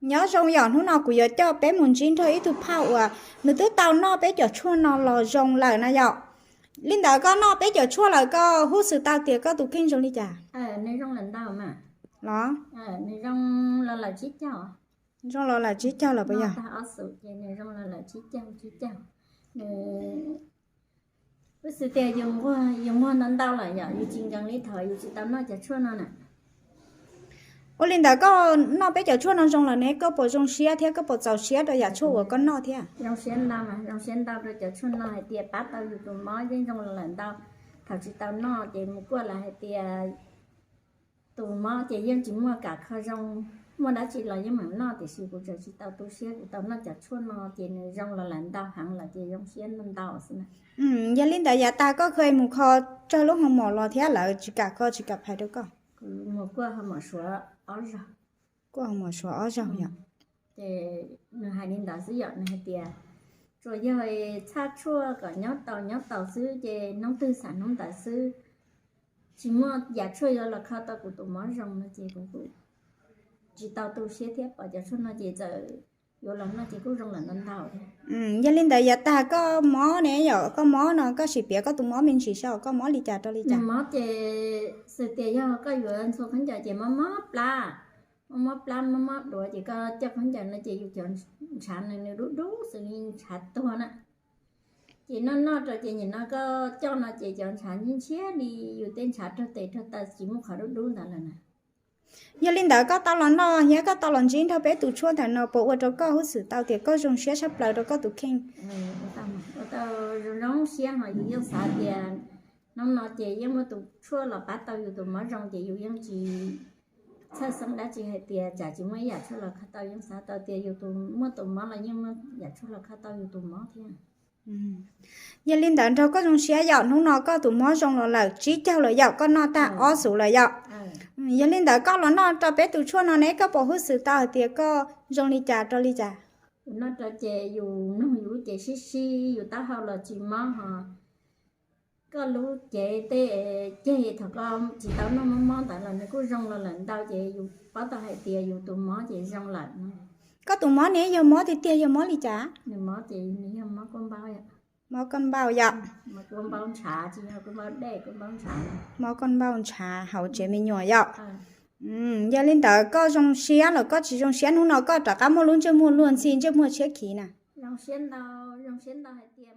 Nyob zoo yom, hnub no kuv yuav coj peb mus ntsib nrog ib tug phauj uas nws twb tau noj peb cov tshuaj no los zoo lawm na yom. Li ntawd koj noj peb cov tshuaj lawm koj hub xwm tau tias koj tus kheej zoo li cas? Los? Zoo los lawm tsib caug lawm puas yog? Hub xwm tias yus muag ntau ntau lawm yom, yus tsis nkees li thaum yus tsis tau noj cov tshuaj no na. Ua li ntawd koj noj peb cov tshuaj no zoo lawm ne, koj puas zoo siab thiab koj puas txaus siab rau yam tshuaj uas koj noj thiab? Zoo siab ntau, zoo siab ntau rau cov tshuaj no hais tias pab tau yus tus mob yeej zoo lawm ntau. Thaum tsis tau noj ces mus kuaj lawm hais tias tus mob ces yeej tsis muaj kam kho zoo, muaj dab tsi los yeej meem noj, tiam sis kuv tseem tsis tau tu siab, kuv tau noj cov tshuaj no ces nws zoo los lawm ntau heev lawm ces zoo siab ntau xwb na. Yog li ntawd yav tag koj kheev mus kho tsawg lub hoo mom los thiab lawv tsis kam kho tsis kam phais rau koj? Kuv mus kuaj hoo mom suav ob zaug. Kuaj hoo mom suav ob zaug yom. Ces nws hais li ntawd xwb yom, nws hais tias tsuas yog txhaj tshuaj kom nyob tau nyob tau xwb ces hnub twg xam hnub ntawd xwb, tsis muaj yam tshuaj yuav los kho tau kuv tus mob zoo no ces kuv tsis tau tu siab thiab, pom cov tshuaj no ces txawm yuav los noj ces kuj zoo lawm ntau ntau thiab. Yog li ntawd yav tag koj mob ne yom, koj mob no koj sim piav koj tus mob me ntsis saib koj mob li cas rau li cas? Mob ces xwm tias yog koj yuav ntxhua khaub ncaws ces mob mob plab, mob mob plab mob mob duav ces koj coj khaub ncaws no ces yus cov ntshav nws nws dub dub xws li ntshav tuag na. Ces noj noj rau ces nim no koj coj no ces cov ntshav ntshiab ntshiab li yus tej ntshav raug tes raug taw tsis muaj qhov dub dub ntawd lawm na. Yog li ntawd koj tau los noj thiab koj tau los ntsib nrog peb tus tshuaj ntawm no puas ua rau koj hub xwm tau tias koj zoo siab tshaj plaws rau koj tus kheej? Ua tau zoo zoo siab ho yus yeej xav tias hnub no ces yeej muaj tus tshuaj los pab tau yus tus mob zoo ces yus yeej tsis txhawj xeeb dab tsi hais tias tsam tsis muaj ib yam tshuaj los kho tau, yeej xav tau tias yus tus muaj tus mob los yeej muaj yam tshuaj los kho tau yus tus mob thiab. Yog li ntawd nrog koj zoo siab yom, hnub no koj tus mob zoo los lawm tsib caug lawm yom, koj noj tag ob xuv lawm yom. Yog li ntawd koj los noj rau peb tus tshuaj no ne koj puas hub xwm tau hais tias koj zoo li cas rau li cas? Yus noj rau ces yus noog yus lub cev sib sib, yus taub hau los tsis mob ho koj lub cev tej ceg thaum koj tsis tau noj mob mob ntawd los nws kuj zoo los lawm ntau ces yus paub tau hais tias yus tus mob ces zoo lawm. Koj tus mob ne yog mob tiag tiag yog mob li cas? Nws mob ces nws yog mob koj npau, mob koj npau yom. Mob koj npau ntshav, tsis yog koj npau dej, koj npau ntshav. Mob koj npau ntshav hauv tsev me nyuam yom. Yog li ntawd koj zoo siab los koj tsis zoo siab, hnub no koj rov qab muaj lub ntsej muag luag ntxhi ntsej muag tshiab khiv na? Zoo siab ntau, zoo siab ntau hais tias